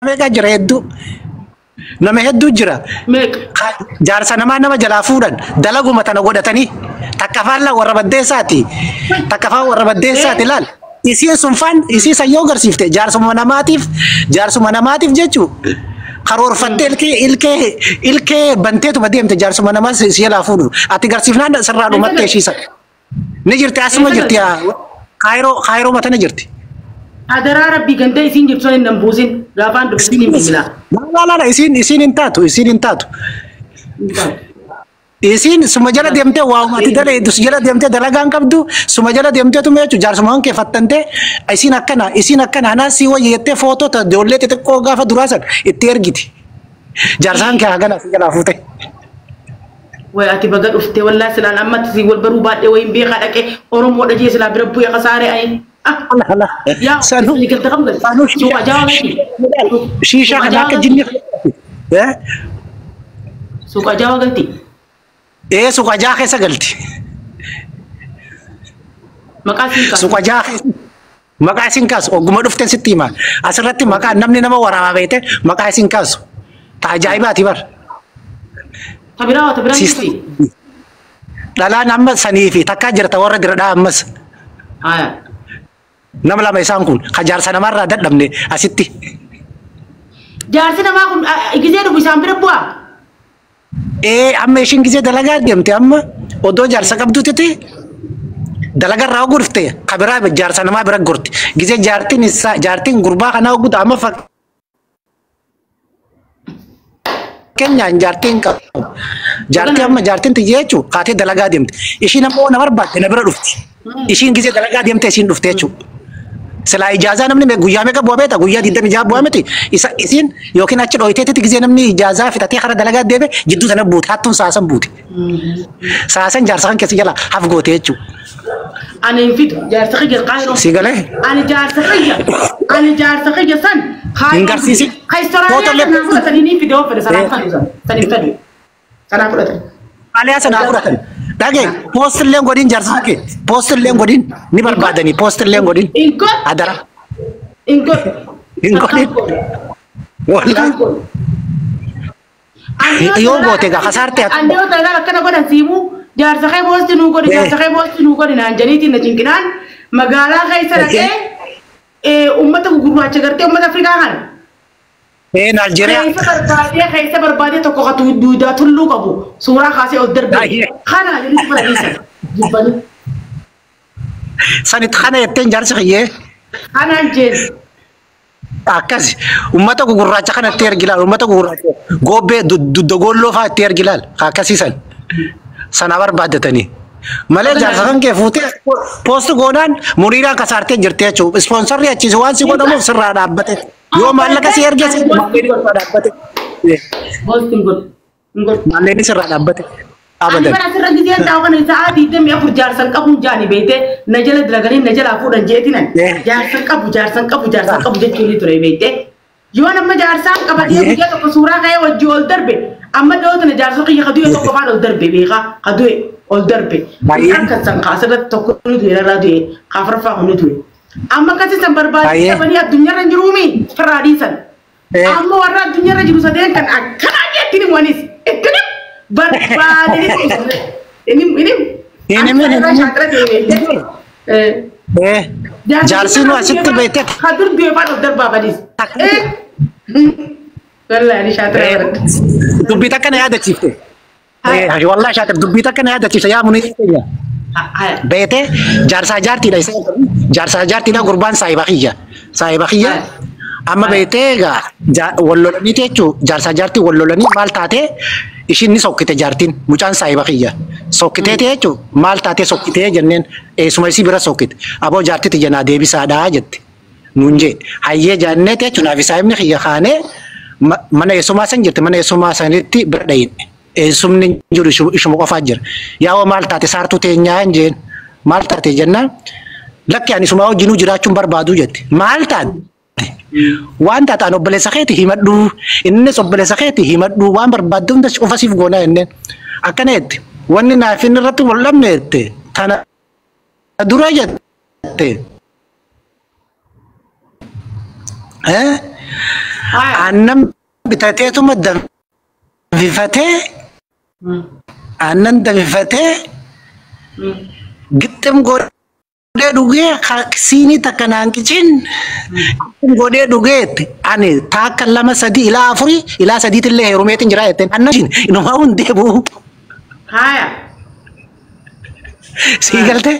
Meeqa jira hedduu. Nama hedduu jira. Meeqa? Jaarsa namaa nama jalaa fuudhan dalaguma tana godhatanii takka afaan warra baddeessaati. Takka afaan warra baddeessaati laal. Isiin sun faan isii san yoo agarsiifte jaarsuma namaatiif jechuu karoorfattee ilkee banteetuma deemte jaarsuma namaa si jalaa fuudhu. Ati garsiifnaan sirraa dhumattee ishii san. Ni jirti asuma jirti Kaayiroo matana jirti. Adaraa rabbii ganda isiin jirtu san hin buusin gaafaan dubbisiin bilbilaa. Laa laa isiin hin taatu isiin hin taatu. Isiin suma jala deemtee waa'umatti dalee jala deemtee dalagaan qabdu suma jala deemteetu jechuun jaarsuma kee fattantee isiin akkana anaa si wayya jettee footoo ta ijoollee xixiqqoo gaafa duraa san itti ergiti. Jaarsaan kee hagana si jalaa fuute. Way ati baga dhuftee wallaahi silaan ammatti si wal baruu baadhee wayin beekaa dhaqee Oromoodha jee silaa bira bu'ee kasaaree ayi. Yaa Sanuu ganda kam galti? sanuu Suuqa jaawaa galti? shiishaa kana akka jinni. Suuqa jaawaa galti? Ee suuqa jaa keessa galti. Maqaa siin kaasu. Suuqa jaa keessa. Maqaa isin kaasu ogguma dhufteen sitti hima. Asirratti maqaa namni nama waraabaa beekte maqaa isin kaasu. Ta ajaa'ibaati bar. Tabiraa tabiraa jirti. Dhalaan amma sanii fi takkaa jirta warra diradhaa ammas. Haya. Nama lama isaan kun ka jaarsa namarraa dadhabne asitti. Jaarsi namaa kun gizee dhufu isaan bira bu'aa? Ee amma ishiin gizee dalagaa deemte amma odoo jaarsa qabduutti dalagarraa oguu dhufte ka biraa jaarsa namaa bira gorti. Gizee jaartiin isaa jaartiin gurbaa kanaa oguutu amma fakkeenyaan jaartiin qabu. Jaartii amma jaartiin tiyya jechuun kaatee dalagaa deemte. Ishiin ammoo na barbaadde na bira dhufti. Ishiin gizee dalagaa deemte ishiin dhufte jechuudha. Silaa ijaazaa namni guyyaa meeqa bu'aa beekta guyyaa 26 bu'aa miti. Isa isiin yookiin achi dhooyteetti gizee namni ijaazaa fixatee karaa dalagaa deeme jidduu sana buute hattuun saasan buute. Saasan jaarsa kan keessa jala haf goote jechuudha. Ani hin fidu jaarsa kiyya qaayiroo. Si galee? Ani jaarsa kiyya ani jaarsa kiyya san Hin garsiisin. Kaayistoraalee sanaa fudhatanii ni fidee fedhe sanaa fedhu san san hin fedhu sanaa fudhatan. Aliyaa sanaa fudhatan. Dhagee poostillee godhin jaarsa kee poostillee godhin ni barbaadanii poostillee godhin. Hin godhu. Adara. Hin godhu. Hin godhin. Wallaahi. Yoo goote egaa kasaarte ati. Ani yoo dalagaa akkana godhan siimuu jaarsa kee boosti nuu godhi jaarsa kee boosti nuu godhi naan janiitiin na cinqinaan magaalaa keessa dhaqee uummata gugurraacha gartee uummata Afrikaa kana. Ee Naaljeeriyaa. Keessa barbaadee tokko ka duudaa tulluu qabu suuraa kaasee ol darbe. Kana jedhanii fara jibbanii. Sanit kana jetteen jaarsi kiyyee. Kanaan jeen. Akkas uummata gugurraacha kana itti ergi laal uummata gugurraacha gobbee doddogolloo fa'aa itti ergi laal akkasiisan sana barbaaddatanii. Malee jaarsa kan kee fuutee poosti goonaan muriiraan kasaartee jirti jechuudha. Ispoonsarri achiis waan si godhamuuf sirraa dhaabbate. Yoo maallaqa si erge maalleen sirraa dhaabbate. Poostiin godhu. Maalleen sirraa dhaabbate. Ani bara asirra giseen taa'u kana sa'aa 24 jaarsan qabuun jaani beekte na jala dalaganii na jalaa fuudhan jeetinan jaarsan qabu jaarsan qabu jaarsan qabu jechuun ni ture beekte. Yoo nama jaarsaan qabatee guyyaa tokko suuraa ka'ee wajjii ol darbe amma dhiyoo tana jaarsa kiyya kadu'e tokko faan ol darbe beekaa kadu'e ol darbe. Akka san asirratti tokko ni du'e irraa du'e kaafraffaa kun ni du'e. Amma akkasii san barbaadee dhabanii addunyaarra hin jiruumi firraa dhiisan. Amma warra addunyaarra jiru sadeen kan akkanaa jetti ni wanis itti ni barbaadanii inni inni inni Jaarsi nu asitti beekte. Kadur du'e faan ol darbaa badis. Wallaahi shaatira baradha. Dubbii takka na yaadachiifte. Wallaahi shaatira dubbii takka na yaadachiifte yaa munii keenya. Beete jaarsaa jaartiidha isa jaarsaa jaartiidha gurbaan saahiba kiyya. Saahiba kiyya amma beetee egaa wal lolanii jechuun jaarsaa jaartii wal lolanii maal taatee ishiin ni sokkite jaartiin mucaan saahiba kiyya. Sokkitee jechuun maal taatee sokkitee jenneen eessuma isii bira sokkite aboo jaartii tiyya naa deebisaadhaa jette. Nuun jee hayyee jennee jechuun naaf saahibni kiyya kaanee mana eessumaa san jirti mana eessumaa sanitti bira dhayine. Eessumni jiru ishuma qofaa jira. Yaa'oo maal taate saartuu teenyaa hin jeen maal taate jennaan lakki ani isumaa wajjinuu jiraachuun barbaadu jette. Maal taate? Waan taate ani obboleessa keeti himadhu innis obboleessa keeti himadhu waan barbaaddu hunda qofa siif goonaa jenneen. Akkana jette wanni naaf inni irratti wal dhabne jette tana dura jette. Aannan bitateetuma danfifatee aannan danfifatee gixxim godhee dhugee siinii takka naan qicin godhee dhugeetti ani taakka 2 3 ilaa 4 ilaa 3 illee heerumeetiin jira jetteen aannan inumaa hundee bu'u. Haya. Sii galtee?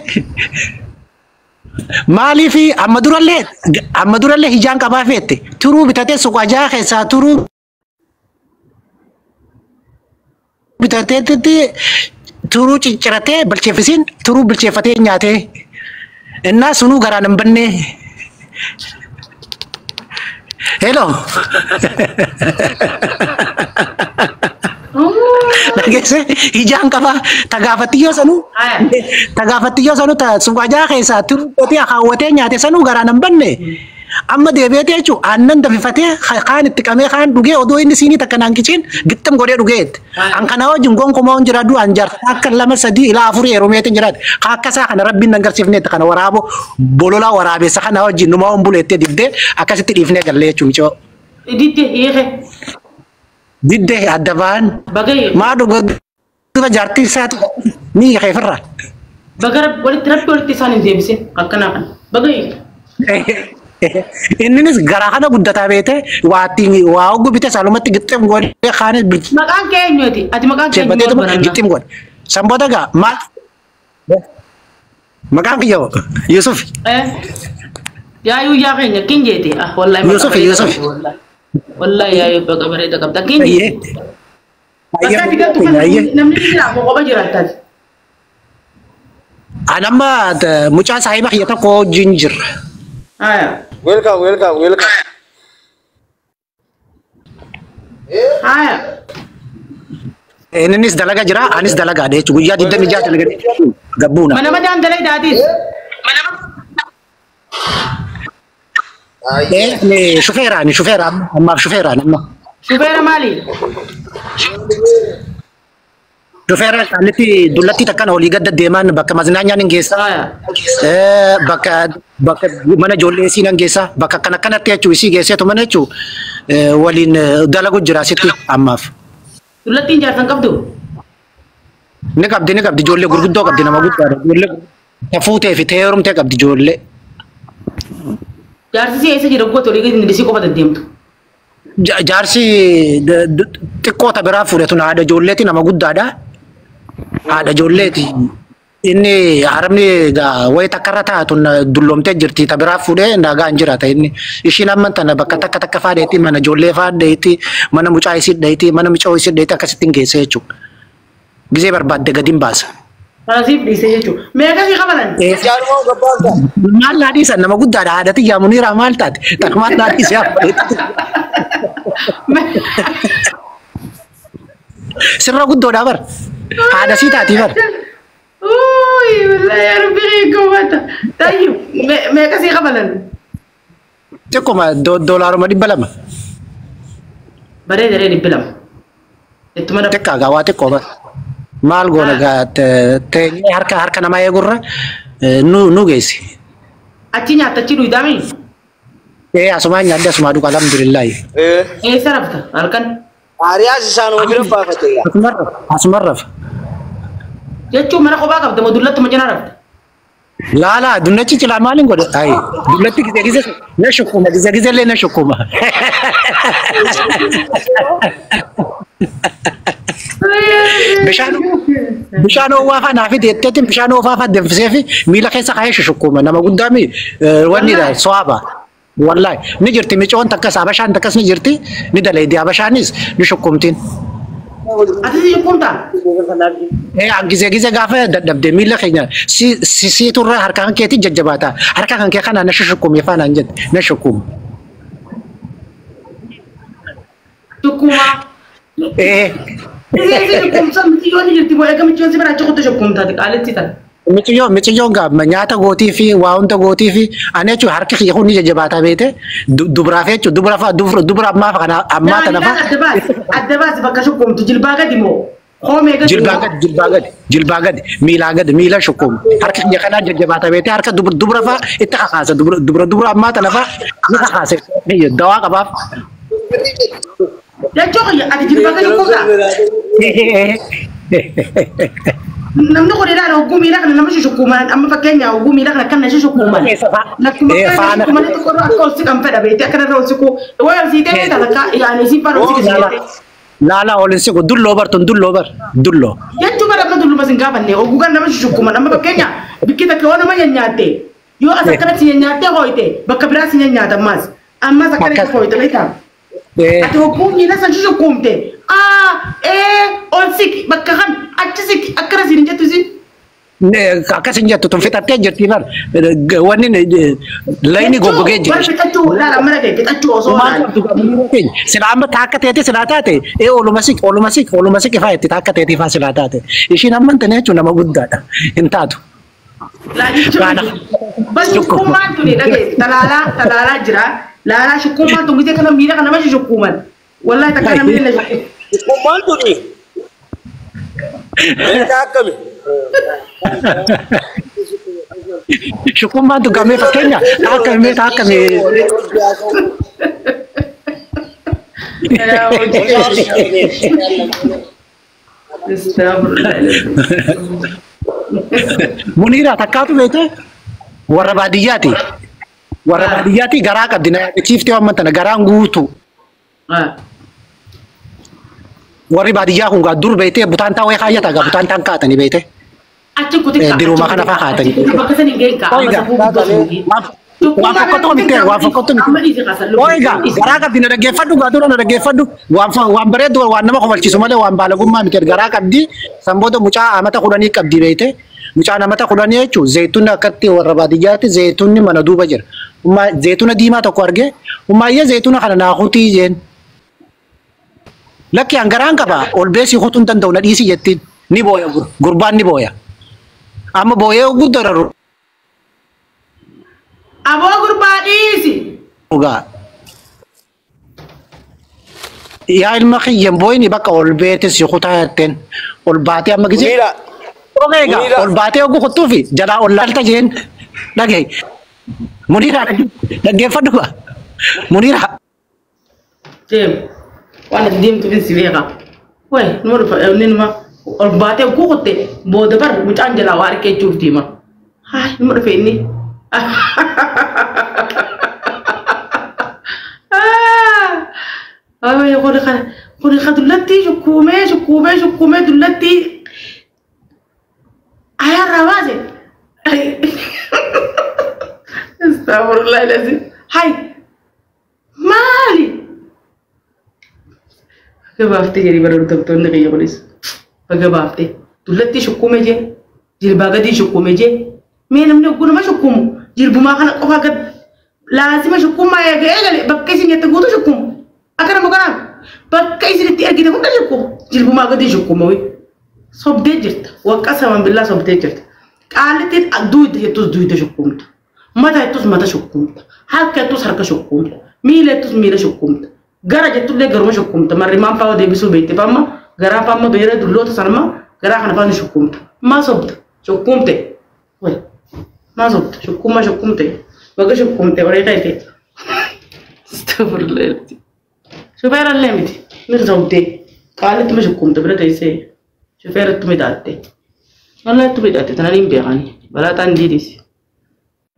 Maaliif amma durallee hijaan qabaa feette turuu bitatee suqajaa keessaa turuu bitateetti turuu cicciratee bilcheeffisiin turuu bilcheeffatee nyaatee innaa sunuu garaan hin bannee. Hello. Dhageesse hijaan qabaa tagaafattiyyoo sanuu suqajaa keessaa turuu qotee akaawwatee nyaate sanuu garaan hin banne. Amma deebi'eeti jechuun aannan danfifatee kaan itti qabee kaan dhugee odoo inni siinii takka naan qicin gixxim godhee dhugeetti. An kana wajjin gonkumaa hin jiraadhu an jaarsa akka 2 3 ilaa 4 heerumeetiin jiraadhu. Akka isaa kana rabbiin nan garsiifneetti kana waraaboo bololaa waraabessa kana wajjin numaa hin buleettee dibdee akkasitti dhiifnee gallee jechuun micoo. Diddee hiike. Diddee adda ba'an. Bagayee. Maa dhuga jaartii isaati ni hiike ofirraa. Baga walitti rabbi walitti isaan hin deebisin akkanaa kana. Bagayee. Inninis garaa kana guddataa beete waa oggu bite saalumatti gixxim godhee kaanis Maqaan kee eenyuti? Ati maqaan kee eenyu? Gixxim godhe. Sanboota gaa maal? Maqaan kiyya Yusuf. Yaayuu yaa keenya kin jeete? Ah wallahi. Yusuf Yusuf. Wallahi yaayuu baga bareeda qabda kin jeete. Bakka ati galtu kan namni jira moo qofa jiraataati? Ani amma mucaa saahiba kiyya tokko wajjin jirra. Haya. Welcome, welcome, welcome. Haya. Innis dalaga jira, anis dalagaadha jechuudha. Guyyaa 26 dalaga gabbuuna. Mana madaan dalai daadis. Shufeeraan, shufeeraan, ammaaf shufeeraan amma. Shufeera maali? Shufeera kallitti dullatti takkan olii gadda deemaan bakka maznaanyaan hin geessa. Bakka bakka mana ijoollee isii nan geessa. Bakka akkana akkanatti jechuu isii geesseetu mana jechuu waliin dalagu jira asitti ammaaf. Dullattiin jaarsan qabdu? Ni qabdi ni qabdi ijoollee gurguddoo qabdi nama guddaadha. Ijoollee fuutee fi teerumtee qabdi ijoollee. Jaarsi si eessa jira goota olii gadi isii qofa deddeemtu? Jaarsi xiqqoota biraa fuudhe tun haadha ijoolleeti nama guddaadha. Haadha ijoolleeti. Inni haramni wayi takkarra taatu dulloomtee jirti ta biraa fuudhee nagaa hin jiraata inni. Ishiin amma tana bakka takka takka faadheetti mana ijoollee faadheetti mana mucaa isii dheetti mana mucaa isii dheetti akkasitti hin geesse jechuudha. Gizee barbaadde gadi hin baasa. Kanasiif dhiise jechuudha. Meeqa si qabalan? Jaarumaa gabbaan ta'a. Maal naa dhiisan nama guddaadha haadha xiyyaa muniiraa maal taate? Takka maal naa dhiise Sirra guddoodha bar. Haadha sii taatii bar. Uy, wallahi yaa rabbi goota. Tayyu, meeqa si qabalan? Xiqquma doolaaruma 200. Bareeda ree 200. Ittuma dha. Xiqqaa gaa waa xiqqoo bar. Maal goona gaa teenyee harka harka namaa eegurra nu geessi. Achi nyaatta achi dhuydaami? Ee asumaan nyaadde asumaa dhuga alhamdulillahi. Eessa rafta halkan? Ariyaas isaan bira baafate. Asumaan rafa. Jechuun mana kophaa qabda moo dullattuma cinaa rafta? Laalaa dullachi cilaa maaliin godhe? Ayi dullatti gizee gizee na shukkuma gizee gizee illee na shukkuma. Bishaan oowwaa fa'aa naaf jetteetiin bishaan oowwaa fa'aa danfisee fi miila keessa kaayee shukkuma nama guddaa mi wanni so'aaba. Wallahi ni jirti micoon takkas abashaan takkas ni jirti ni daleedi abashaanis ni shukkumtiin. Ati si shukkumtaa? Gizee gizee gaafa dadhabde miila keenya siiturra harka kan keetii jajjabaata harka kan kee kana na shukkume faanaan jette na shukkuma. Shukkuma. Gizee shukkumsa miciyyoon ni jirti moo eega miciyyoon si bira achi kutte shukkumtaati qaalitti tan. Miciyyoon gaa nyaata gootii fi waa hunda gootii fi ani jechuun harki kiyya kun ni jajjabaataa beete dubaraaf jechuun dubara ammaa kana ammaa tana fa'a. Adda baasi bakka shukkumtu jilbaa gadi moo koomee gadi Jilbaa gadi jilbaa gadi jilbaa gadi miilaa gadi miila shukkumu harki kiyya kanaa jajjabaataa beete harka dubara fa'a itti kakaasa dubara dubara ammaa tana fa'a ni kakaase dawaa qabaaf. Jechuu kiyya ati jilba kan shukkuumtaa? Namni kun ilaala hogguu miila kana nama shukkuuman amma fakkeenyaa hogguu miila kana kan na shukkuuman. Lakkuma kana shukkuuman tokko akka ol siqan fedha beekte akka irra ol siqu. Way ol siitee beekta lakka yaani siin fara ol siqe. Laala ol siqu dulloo bartun dulloo bar dulloo. Jechuu bara amma dulluma sin gaafanne hogguu kan nama shukkuuman amma fakkeenya bikki takka yoo nama nyaatte yoo as akkanatti nyaattee hooyte bakka biraa si nyaata ammas ammas akkanatti hooyte beektaa. Ati hogguu miila san shukkuumte ol siqi bakka kan achi siqi akkana siin jettu isin. Akkas hin jettu tun fixattee jirti bar wanni layni goggogee jira. Bar fixachuu laala mana kee fixachuu osoo laala. Sila amma taakka teete silaa taate ee oluma siqi oluma siqi oluma siqi faa itti taakka teetii faa silaa taate ishiin amma hin tane jechuun nama guddaadha hin taatu. Bas shukkuummaan tuni dhagee talaalaa jira laalaa shukkuummaan tun gisee kana miila kana nama shukkuuman wallahi takka namni na shukkuuman. Shukkuummaan tuni. Meeshaa akkami? Shukkuummaan tun gamee fakkeenya akkamii akkamii. Muniira takkaatu beekte warra baadiyyaati. Warra baadiyyaati garaa qabdi na yaadachiiftee waan tana garaan guutu. Warri baadiyyaa kun dur beektee butaan taa wayii kaayyata gaa butaan taan kaatanii beekte. Achi kutikka. Diruma kana faa kaatanii. Bakka sani hin geenka. Waan fokkotoo miti waan fokkotoo miti. Oiga garaa qabdi na dhaggeeffadhu gaa dura na dhaggeeffadhu waan bareedu waan nama kofalchiisu malee waan baalagummaa miti garaa qabdi san booda mucaa amata 10 qabdi beekte. Mucaan amata 10 jechuun zayituunni akkatti warra baadiyyaatti zayituunni mana duuba jira. Zayituuna diimaa tokko argee ummaayyee zayituuna kana naa kutii jeen. Lakki an garaan qaba ol beesii kutuu hin danda'u na dhiisi jettiin ni booya gurbaan ni booya. Amma booyee guddara. Aboo gurbaa dhiisi. Dhugaa. Yaa ilma kiyyan booyini bakka ol beetes kutaa jetteen ol baatee amma gisee. Ogeega ol baatee oguu kuttuufi jalaa ol laalta jeen dhagahi. Muniira dhaggeeffadhu gaa. Muniira. Deem waan ati deemtuuf si beeka. Wayi numa dhufa inni numa ol baatee oguu kutte booda bar mucaan jalaa waa argechuuf deema. Haa numa dhufe inni. Kuni ka dullatti shukkuumee shukkuumee shukkuumee dullatti. Ayarra baase. Astaghfirullah alazim. Hay. Maali? Gabaaftee jedhii bara doktorni kiyya kunis. Gabaaftee. Dullatti shukkuumee jee. Jilbaa gadii shukkuumee jee. Mee namni hogguu nama shukkuumu jilbumaa kana qofaa gad laazima shukkuumaa eegee eegale bakka isin jette guutuu shukkuumu. Akka nama kanaaf bakka isin itti ergite hunda shukkuumu. Jilbumaa gadii shukkuuma wayii. Sobdee jirta. Waqqa saman billaa sobdee jirta. Qaalittiin duwidda jettus duwidda shukkuumta. Mata jettus mata shukkuumta. Harka jettus harka shukkuumta. Miila jettus miila shukkuumta. Gara jettullee garuma shukkuumta. Marrimaan fa'aa deebisuu beekte fa'amma garaa fa'amma beera dulloota sanamma garaa kana fa'aa ni shukkuumta. Maa sobda? Shukkuumte. Wayi. Maa sobda? Shukkuummaa shukkuumte. Baga shukkuumte waree ta'e. Astagfirullah. Shufeerallee miti. Mirga sobdee. Qaalittuma shukkuumta bira teessee. Shufeerattu midhaatte. Wallahi midhaatte tanaan hin beekan. Balaaxaan diidis.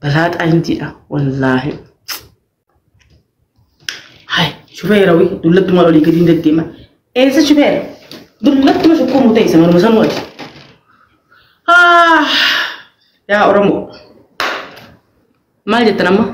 Balaaxaan diidha. Wallaahi. Hai shufeera wi dullattuma olii gadi hin deddeema. Eessa shufeera? Dullattuma shukkuumu ta'e isa manuma sanuu ati. Yaa Oromoo. Maal jettan amma?